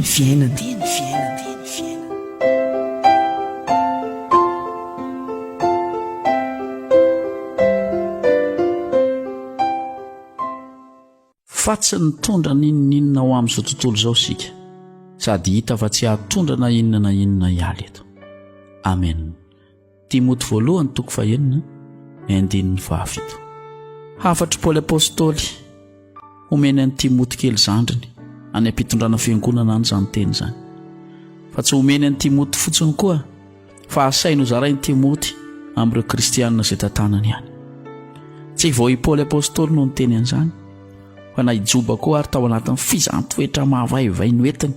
fiainana. Ity ny fiainana. Ity ny fiainana. Fa tsy nitondra n'inon'inona ho amin'izao tontolo izao isika, sady hita fa tsy hahatondra na inona na inona hiala eto. Amen. Timoty voalohany toko fahenina, ny andininy fahafito. Hafatr'i Paoly Apostoly homeny an'i Timoty kely zandriny any am-pitondrana fiangonana any izany teny izany. Fa tsy homeny an'i Timoty fotsiny koa fa asainy hozarain'i Timoty amin'ireo kristianina izay tantanany ihany. Tsy vao i Paoly Apostoly no niteny an'izany, fa na i Joba koa ary tao anatin'ny fizahan-toetra mahavaivay noentiny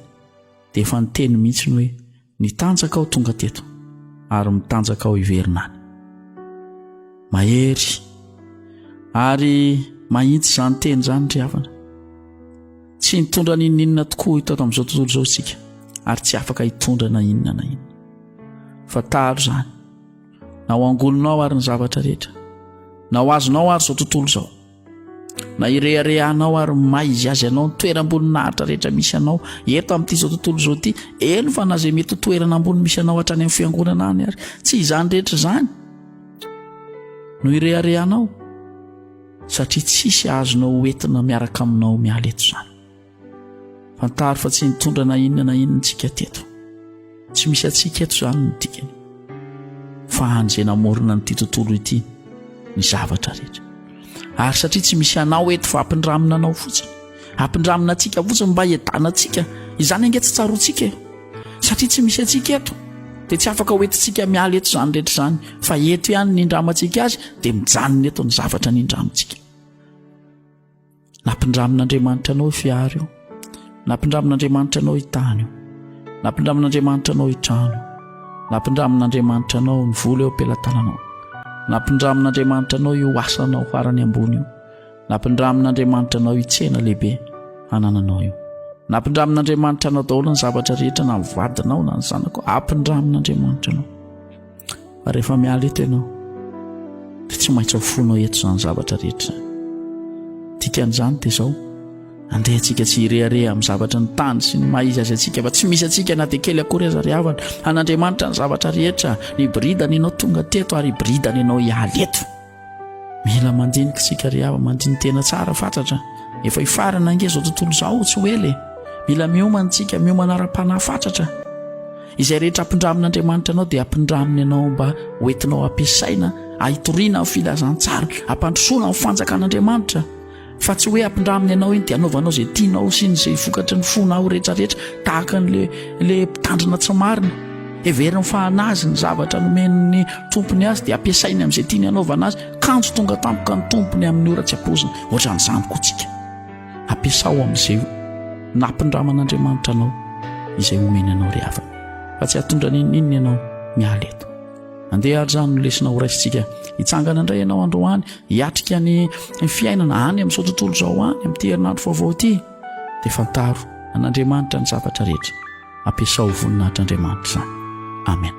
dia efa niteny mihitsy ny hoe nitanjaka aho tonga teto ary mitanjaka aho hiverina any. Mahery ary mahitsy izany teny izany ry havana. Tsy nitondra n'inon'inona tokoa teto amin'izao tontolo izao isika ary tsy afaka hitondra na inona na inona. Fantaro izany. Na ho angolinao ary ny zavatra rehetra. Na ho azonao ary izao tontolo izao. Na ireharehanao ary maha izy azy anao ny toeram-boninahitra rehetra misy anao eto amin'ity izao tontolo izao ity, eny fa na izay mety ho toerana ambony misy anao hatrany amin'ny fiangonana any ary. Tsy izany rehetra izany no ireharehanao satria tsisy azonao hoentina miaraka aminao miala eto izany. Fantaro fa tsy nitondra na inona na inona tsika teto. Tsy misy antsika eto izany no dikany. Fa any izay namorona an'ity tontolo ity ny zavatra rehetra. Ary satria tsy misy anao eto fa ampindramina anao fotsiny. Ampindramina antsika fotsiny mba hiadana antsika. Izany ange tsy tsaroantsika e. Satria tsy misy antsika eto dia tsy afaka hoentintsika miala eto izany rehetra izany fa eto ihany ny indramantsika azy dia mijanona eto ny zavatra nindramintsika. Nampindramin'Andriamanitra anao io fiara io. Nampindramin'Andriamanitra anao io tany io. Nampindramin'Andriamanitra anao io trano io. Nampindramin'Andriamanitra anao ny vola eo am-pelatananao. Nampindramin'Andriamanitra anao io asanao farany ambony io. Nampindramin'Andriamanitra anao io tsena lehibe anananao io. Nampindramin'Andriamanitra anao daholo ny zavatra rehetra na ny vadinao na ny zanakao. Ampindramin'Andriamanitra anao. Fa rehefa miala eto ianao, dia tsy maintsy ao fonao eto izany zavatra rehetra izany. Dikan'izany dia izao, andeha antsika tsy hirehareha amin'ny zavatra ny tany sy ny maha izy azy antsika, fa tsy misy antsika na dia kely akory aza ry havana. An'Andriamanitra ny zavatra rehetra, niboridana ianao tonga teto ary hiboridana ianao hiala eto. Mila mandinika isika ry havana, mandini-tena tsara fatratra. Efa hifarana ange izao tontolo izao, tsy ho ela e. Mila miomana isika, miomana ara-panahy fatratra. Izay rehetra ampindramin'Andriamanitra anao dia ampindraminy anao mba hoentinao ampiasaina ahitoriana ny filazantsara, ampandrosoana ny fanjakan'Andriamanitra. Fa tsy hoe ampindraminy anao iny dia anaovanao izay tianao sy ny izay vokatry ny fonao rehetrarehetra tahaka an'le le mpitandrina tsy marina. Heveriny fa anazy ny zavatra nomen'ny tompony azy dia ampiasainy amin'izay tiany hanaovana azy, kanjo tonga tampoka ny tompony amin'ny ora tsy ampoizina. Ohatran'izany koa tsika. Ampiasao amin'izay nampindraman'Andriamanitra anao izay omeny anao ry havana. Fa tsy hahatondra n'inon'inona ianao miala eto. Andeha ary izany no lesona horaisintsika. Hitsangana indray ianao androany, hiatrika ny fiainana any amin'izao tontolo izao any, amin'ity herinandro vaovao ity. Dia fantaro an'Andriamanitra ny zavatra rehetra. Ampiasao ho voninahitr'Andriamanitra izany. Amen.